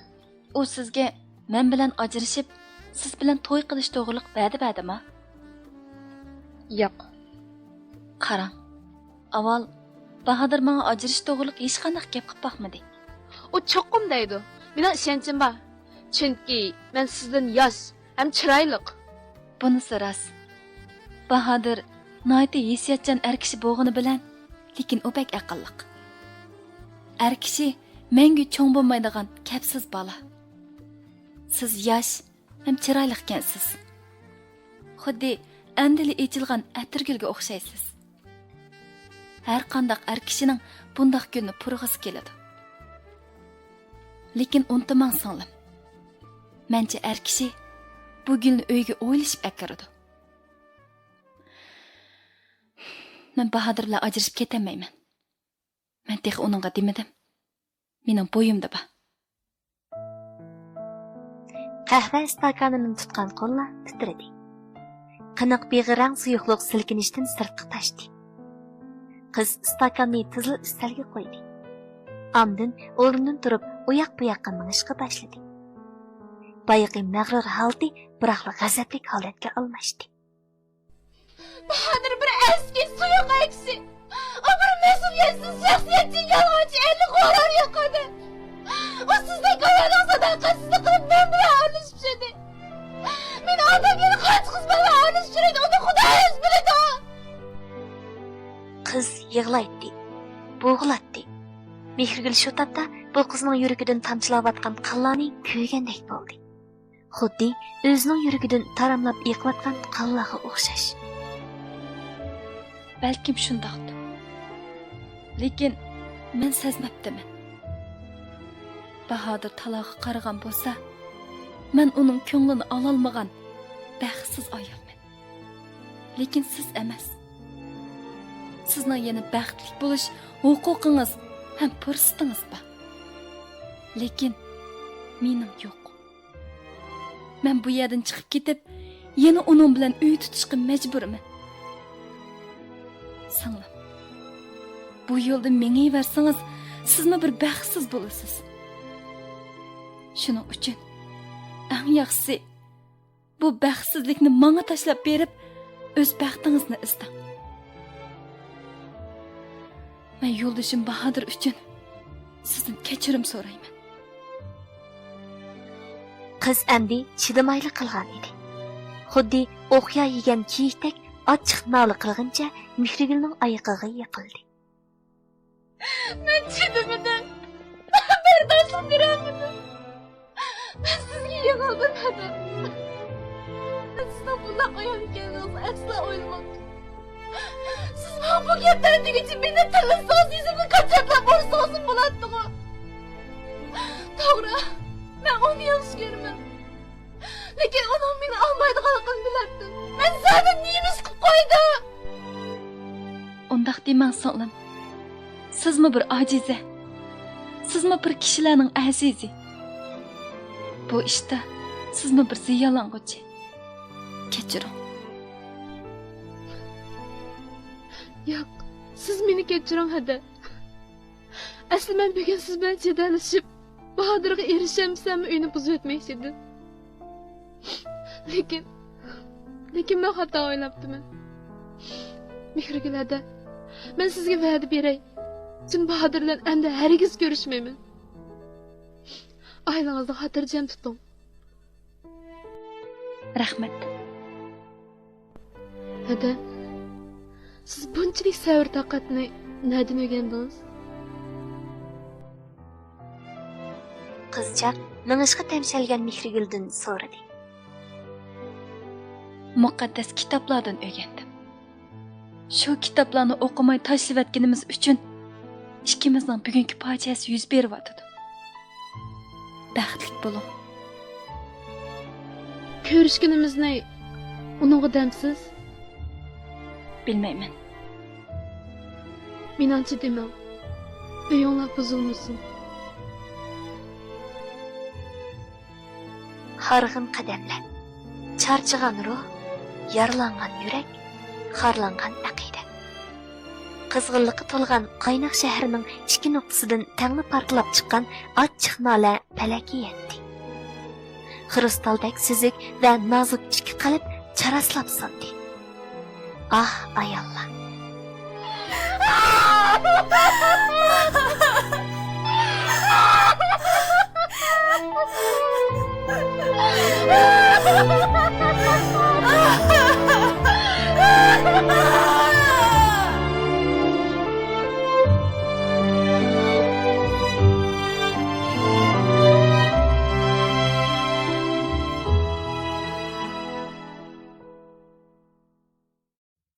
ئۇ سىزگە مەن بىلەن ئاجرىشىپ، سىز بىلەن توي قىلىش توغرىلىق ۋەدە بەردىما؟ ياق. قاراڭ، ئاۋۋال باھادىر ماڭا ئاجرىشىش توغرىلىق ھېچقانداق گەپ قىلىپ باقمىدى. ئۇ چوقۇم دەيدۇ. مېنىڭ ئىشەنچىم بار. چۈنكى مەن سىزدىن ياش ھەم چىرايلىق. بۇنىسى راست. باھادىر ناھايىتى ھېسسىياتچان ئەر كىشى بولغىنى بىلەن، لېكىن ئۇ بەك ئەقىللىق. ئەر كىشى مەڭگۈ چوڭ بولمايدىغان كەپسىز بالا. سىز ياش ھەم چىرايلىقكەنسىز. خۇددى ئەمدىلا ئېچىلغان ئەتىرگۈلگە ئوخشايسىز. ھەر قانداق ئەر كىشىنىڭ بۇنداق گۈلنى پۇرىغۇسى كېلىدۇ. لېكىن ئۇنتۇماڭ، سىڭلىم. مەنچە ئەر كىشى بۇ گۈلنى ئۆيىگە ئويلىشىپ ئەكىرىدۇ. مەن باھادىر بىلەن ئاجرىشىپ كېتەلمەيمەن. مەن تېخى ئۇنىڭغا دېمىدىم. مېنىڭ بويۇمدا بار. قەھۋە ئىستاكانىنى تۇتقان قوللار تىترىدى. قېنىق بېغىرەڭ سۇيۇقلۇق سىلكىنىشتىن سىرتقا تاشتى. قىز ئىستاكاننى تېزلا ئۈستەلگە قويدى. ئاندىن ئورنىدىن تۇرۇپ، ئۇياق بۇياققا مېڭىشقا باشلىدى. بايىقى مەغرۇر ھالىتى بىراقلا غەزەپلىك ھالەتكە ئالماشتى. باھادىر بىر ئەسكى سۇيۇق ئەكسى. ئۇ بىر مەسئۇلىيەتسىز، شەخسىيەتچى، يالغانچى، ئەرلىك، غۇرۇر يوق ئادەم. ئۇ سىزدەك ئايالنىڭ ساداقەتسىزلىك قىلىپ مەن بىلەن ئارىلىشىپ يۈردى. مېنى ئالداپ يەنە قانچە قىز بىلەن ئارىلىشىپ يۈرىدۇ، ئۇنى خۇدايى ئۆزى بىلىدۇ. قىز يىغلايتتى، بوغۇلاتتى. مېھرىگۈل شۇ تاپتا بۇ قىزنىڭ يۈرىكىدىن تامچىلاۋاتقان قانلارنى كۆرگەندەك بولدى. خۇددى ئۆزىنىڭ يۈرىكىدىن تاراملاپ ئېقىۋاتقان قانلارغا ئوخشاش. بەلكىم شۇنداقتۇ. لېكىن مەن سەزمەپتىمەن. باھادىر تالاغا قارىغان بولسا، مەن ئۇنىڭ كۆڭلىنى ئالالمىغان بەختسىز ئايالمەن. لېكىن سىز ئەمەس. سىزنىڭ يەنە بەختلىك بولۇش ھوقۇقىڭىز ھەم پۇرسىتىڭىز بار. لېكىن مېنىڭ يوق. مەن بۇ يەردىن چىقىپ كېتىپ، يەنە ئۇنىڭ بىلەن ئۆي تۇتۇشقا مەجبۇرمەن. سىڭلىم، بۇ يولدا مېڭىۋەرسىڭىز، سىزمۇ بىر بەختسىز بولىسىز. شۇنىڭ ئۈچۈن ئەڭ ياخشىسى، بۇ بەختسىزلىكنى ماڭا تاشلاپ بېرىپ، ئۆز بەختىڭىزنى ئىزدەڭ. مەن يولدىشىم باھادىر ئۈچۈن سىزدىن كەچۈرۈم سورايمەن. قىز ئەمدى چىدىمايلا قالغان ئىدى. خۇددى ئوقيا يېگەن كىيىكتەك ئاچچىق نالە قىلغىنىچە مېھرىگۈلنىڭ ئايىغىغا يىقىلدى. مەن چىدىمىدىم. بەرداشلىق بېرەلمىدىم. مەن سىزگە يىغلىدىم، ھەدە. مەن سىزنىڭ بۇنداق ئايال ئىكەنلىكىڭىزنى ئەسلا ئويلىماپتىم. سىز ماڭا بۇ گەپلەرنى دېگۈچە مېنى تىللىسىڭىز، يۈزۈمنى قاچاقلاپ ئۇرسىڭىزمۇ بولاتتىغۇ. توغرا، مەن ئۇنى ياخشى كۆرىمەن. لېكىن ئۇنىڭ مېنى ئالمايدىغانلىقىنى بىلەتتىم. مەن زادى نېمە ئىش قىلىپ قويدۇم؟ ئۇنداق دېمەڭ، سىڭلىم. سىزمۇ بىر ئاجىزە. سىزمۇ بىر كىشىلەرنىڭ ئەزىزى. بۇ ئىشتا سىزمۇ بىر زىيانلانغۇچى. كەچۈرۈڭ. ياق، سىز مېنى كەچۈرۈڭ، ھەدە. ئەسلى مەن بۈگۈن سىز بىلەن جېدەللىشىپ، باھادىرغا ئېرىشەلمىسەممۇ ئۆينى بۇزۇۋەتمەكچىدىم. لېكىن، لېكىن مەن خاتا ئويلاپتىمەن. مېھرىگۈل ھەدە، مەن سىزگە ۋەدە بېرەي. سىز باھادىر بىلەن ئەمدى ھەرگىز كۆرۈشمەيمەن. ئائىلىڭىزنى خاتىرجەم تۇتۇڭ. رەھمەت. ھەدە، سىز بۇنچىلىك سەۋر-تاقەتنى نەدىن ئۆگەندىڭىز؟ قىزچاق مېڭىشقا تەمشەلگەن مېھرىگۈلدىن سورىدى. مۇقەددەس كىتابلاردىن ئۆگەندىم. شۇ كىتابلارنى ئوقۇماي تاشلىۋەتكىنىمىز ئۈچۈن ئىككىمىزنىڭ بۈگۈنكى پاجىئەسى يۈز بېرىۋاتىدۇ. بەختلىك بولۇڭ. كۆرۈشكىنىمىزنى ئۇنىڭغا دەمسىز؟ بىلمەيمەن. مېنىڭچە دېمەڭ. ئۆيۈڭلار بۇزۇلمىسۇن. ھارغىن قەدەملەر، چارچىغان روھ، يارىلانغان يۈرەك، خارلانغان ئەقىدە. قىزغىنلىققا تولغان قايناق شەھىرىنىڭ ئىككى نۇقتىسىدىن تەڭلا پارتلاپ چىققان ئاچچىق نالە پەلەككە يەتتى. خرۇستالدەك سۈزۈك ۋە نازۇك ئىككى قەلب چاراسلاپ سۇندى. ئاھ، ئاياللار!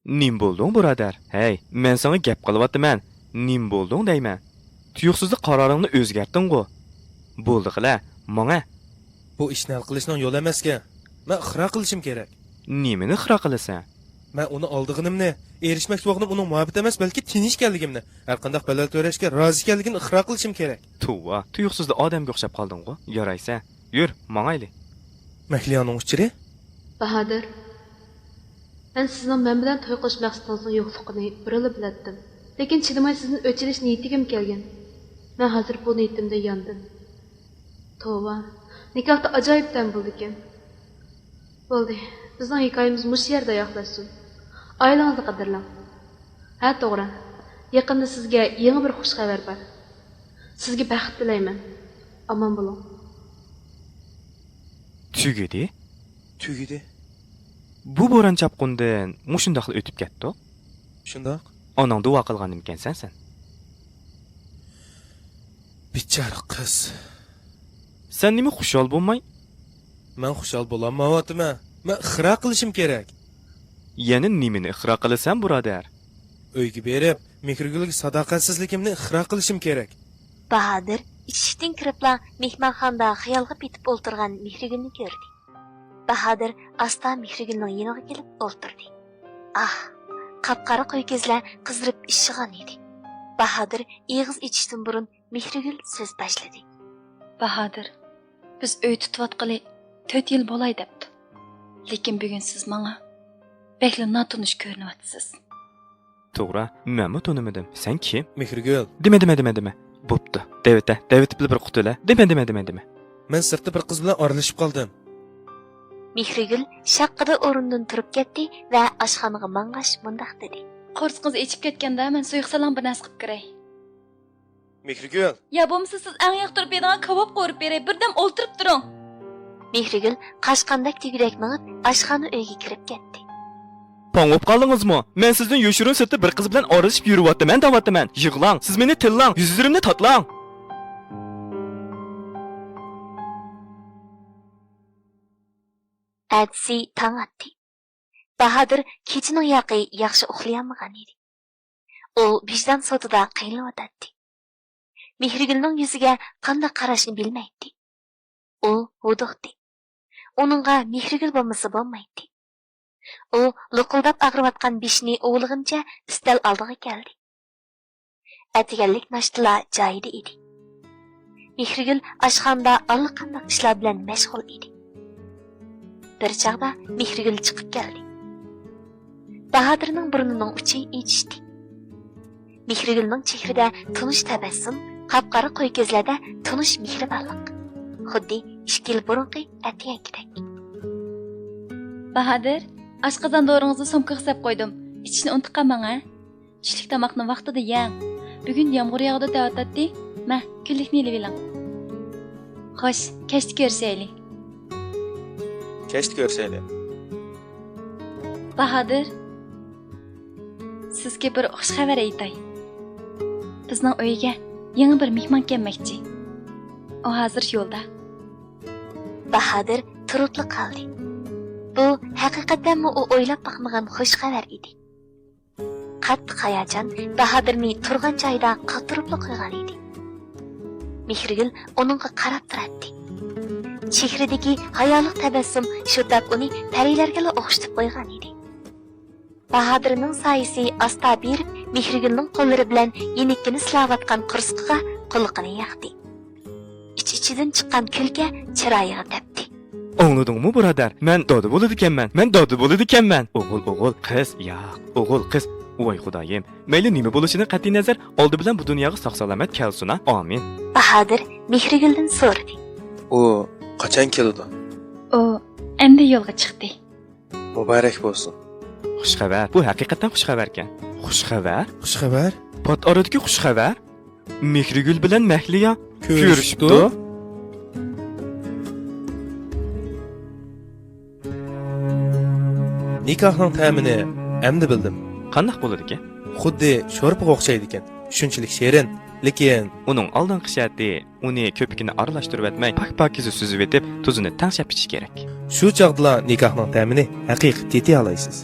نېمە بولدۇڭ، بۇرادەر؟ ھەي، مەن ساڭا گەپ قىلىۋاتىمەن. نېمە بولدۇڭ دەيمەن. تۇيۇقسىزلا قارارىڭنى ئۆزگەرتتىڭغۇ. بولدى قىلە، ماڭە. بۇ ئىشنى ھەل قىلىشنىڭ يولى ئەمەسكەن. مەن ئىقرار قىلىشىم كېرەك. نېمىنى ئىقرار قىلىسەن؟ مەن ئۇنى ئالدىغىنىمنى، ئېرىشمەكچى بولغىنىم ئۇنىڭ مۇھەببىتى ئەمەس، بەلكى تىنچ ئىكەنلىكىمنى، ھەرقانداق بەدەل تۆلەشكە رازى ئىكەنلىكىمنى ئىقرار قىلىشىم كېرەك. توۋا، تۇيۇقسىزلا ئادەمگە ئوخشاپ قالدىڭغۇ. يارايسەن. يۈر، ماڭايلى. مەھلىيانىڭ ئۇچۇرى؟ باھادىر، مەن سىزنىڭ مەن بىلەن توي قىلىش مەقسىتىڭىزنىڭ يوقلۇقىنى بۇرۇنلا بىلەتتىم. لېكىن چىدىماي سىزدىن ئۆچ ئېلىش نىيىتىگىمۇ كەلگەن. مەن ھازىر بۇ نىيىتىمدىن ياندىم. توۋا، نىكاھتا ئاجايىپ تەم بولىدىكەن. بولدى، بىزنىڭ ھېكايىمىز مۇشۇ يەردە ئاياغلاشسۇن. ئائىلىڭىزنى قەدىرلەڭ. ھە، توغرا. يېقىندا سىزگە يېڭى بىر خۇش خەۋەر بار. سىزگە بەخت تىلەيمەن. ئامان بولۇڭ. تۈگىدى؟ تۈگىدى. بۇ بوران چاپقۇندىن مۇشۇنداقلا ئۆتۈپ كەتتۇق. شۇنداق. ئاناڭ دۇئا قىلغان نېمىكەنسەن سەن؟ بىچارە قىز. سەن نېمە خۇشال بولماي؟ مەن خۇشال بولالمايۋاتىمەن. مەن ئىقرار قىلىشىم كېرەك. يەنە نېمىنى ئىقرار قىلىسەن، بۇرادەر؟ ئۆيگە بېرىپ، مېھرىگۈلگە ساداقەتسىزلىكىمنى ئىقرار قىلىشىم كېرەك. باھادىر ئىشىكتىن كىرىپلا مېھمانخانىدا خىيالغا پېتىپ ئولتۇرغان مېھرىگۈلنى كۆردى. باھادىر ئاستا مېھرىگۈلنىڭ يېنىغا كېلىپ ئولتۇردى. ئاھ، قاپقارا قوي كۆزلەر قىزىرىپ ئىششىغان ئىدى. باھادىر ئېغىز ئېچىشتىن بۇرۇن مېھرىگۈل سۆز باشلىدى. باھادىر، بىز ئۆي تۇتۇۋاتقىلى تۆت يىل بولاي دەپتۇ. لېكىن بۈگۈن سىز ماڭا بەكلا ناتونۇش كۆرۈنۈۋاتىسىز. توغرا، مەنمۇ تونۇمىدىم. سەن كىم؟ مېھرىگۈل. دېمە، دېمە، دېمە، دېمە. بوپتۇ. دەۋېتە، دەۋېتىپلا بىر قۇتۇلە. دېمە، دېمە، دېمە، دېمە. مەن سىرتتا بىر قىز بىلەن ئارىلىشىپ قالدىم. مېھرىگۈل شاققىدە ئورنىدىن تۇرۇپ كەتتى ۋە ئاشخانىغا ماڭغاچ مۇنداق دېدى. قورسىقىڭىز ئېچىپ كەتكەندە، مەن سۇيۇق سالام بىر نەرسە قىلىپ كىرەي. مېھرىگۈل! يا بولمىسا سىز ئەڭ ياقتۇرۇپ يەيدىغان كاۋاپ قورۇپ بېرەي، بىردەم ئولتۇرۇپ تۇرۇڭ. مېھرىگۈل قاچقاندەك دېگۈدەك مېڭىپ، ئاشخانا ئۆيگە كىرىپ كەتتى. پاڭ بولۇپ قالدىڭىزمۇ؟ مەن سىزدىن يوشۇرۇن سىرتتا بىر قىز بىلەن ئارىلىشىپ يۈرۈۋاتىمەن دەۋاتىمەن. يىغلاڭ، سىز مېنى تىللاڭ، يۈزلىرىمنى تاتىلاڭ. ئەتىسى تاڭ ئاتتى. باھادىر كېچىنىڭ ياقى ياخشى ئۇخلىيالمىغان ئىدى. ئۇ ۋىجدان سوتىدا قىينىلىۋاتاتتى. مېھرىگۈلنىڭ يۈزىگە قانداق قاراشنى بىلمەيتتى. ئۇ ھودۇقتى. ئۇنىڭغا مېھرىگۈل بولمىسا بولمايتتى. ئۇ لۇقۇلداپ ئاغرىۋاتقان بېشىنى ئۇۋىلىغىنىچە ئۈستەل ئالدىغا كەلدى. ئەتىگەنلىك ناشتىلا جايىدا ئىدى. مېھرىگۈل ئاشخانىدا ئاللىقانداق ئىشلار بىلەن مەشغۇل ئىدى. بىر چاغدا مېھرىگۈل چىقىپ كەلدى. باھادىرنىڭ بۇرنىنىڭ ئۇچى ئېچىشتى. مېھرىگۈلنىڭ چېھرىدە تونۇش تەبەسسۇم، قاپقارا قوي كۆزلەردە تونۇش مېھرىبانلىق. خۇددى ئىككى يىل بۇرۇنقى ئەتىگەنكىدەك. باھادىر، ئاشقازان دورىڭىزنى سومكىغا سەپ قويدۇم. ئىچىشنى ئۇنتۇپ قالماڭ ھە. چۈشلۈك تاماقنى ۋاقتىدا يەڭ. بۈگۈن يامغۇر ياغىدۇ دەۋاتاتتى. مە، كۈنلۈكنى ئېلىۋېلىڭ. خوش، كەچتە كۆرۈشەيلى. كەچتە كۆرۈشەيلى. باھادىر، سىزگە بىر خۇش خەۋەر ئېيتاي. بىزنىڭ ئۆيگە يېڭى بىر مېھمان كەلمەكچى. ئۇ ھازىر يولدا. باھادىر تۇرۇپلا قالدى. بۇ ھەقىقەتەنمۇ ئۇ ئويلاپ باقمىغان خۇش خەۋەر ئىدى. قاتتىق ھاياجان باھادىرنى تۇرغان جايىدا قاتۇرۇپلا قويغان ئىدى. مېھرىگۈل ئۇنىڭغا قاراپ تۇراتتى. چېھرىدىكى ھايالىق تەبەسسۇم شۇ تاپ ئۇنى پەرىلەرگىلا ئوخشىتىپ قويغان ئىدى. باھادىرنىڭ سايىسى ئاستا بېرىپ، مېھرىگۈلنىڭ قوللىرى بىلەن يېنىككىنە سىلاۋاتقان قورسىقىغا قۇلىقىنى ياقتى. ئىچ-ئىچىدىن چىققان كۈلكە چىرايىغا تەپتى. ئاڭلىدىڭمۇ، بۇرادەر؟ مەن دادا بولىدىكەنمەن، مەن دادا بولىدىكەنمەن. ئوغۇل، ئوغۇل، قىز، ياق، ئوغۇل، قىز. ۋاي خۇدايىم، مەيلى نېمە بولۇشىدىن قەتئىينەزەر، ئالدى بىلەن بۇ دۇنياغا ساق-سالامەت كەلسۇن ھە. ئامىن. باھادىر مېھرىگۈلدىن سورىدى. ئۇ قاچان كېلىدۇ؟ ئۇ ئەمدى يولغا چىقتى. مۇبارەك بولسۇن. خۇش خەۋەر. بۇ ھەقىقەتەن خۇش خەۋەركەن. خۇش خەۋەر؟ خۇش خەۋەر؟ پات ئارىدىكى خۇش خەۋەر؟ مېھرىگۈل بىلەن مەھلىيا كۆرۈشۈپتۇ. كۆرۈشۈپتۇ. نىكاھنىڭ تەمىنى ئەمدى بىلدىم. قانداق بولىدىكەن؟ خۇددى شورپىغا ئوخشايدىكەن. شۇنچىلىك شېرىن، لېكىن. ئۇنىڭ ئالدىنقى شەرتى، ئۇنى كۆپۈكىنى ئارىلاشتۇرۇۋەتمەي، پاك-پاكىزە سۈزۈۋېتىپ، تۇزىنى تەڭشەپ ئىچىش كېرەك. شۇ چاغدىلا نىكاھنىڭ تەمىنى ھەقىقىي تېتىيالايسىز.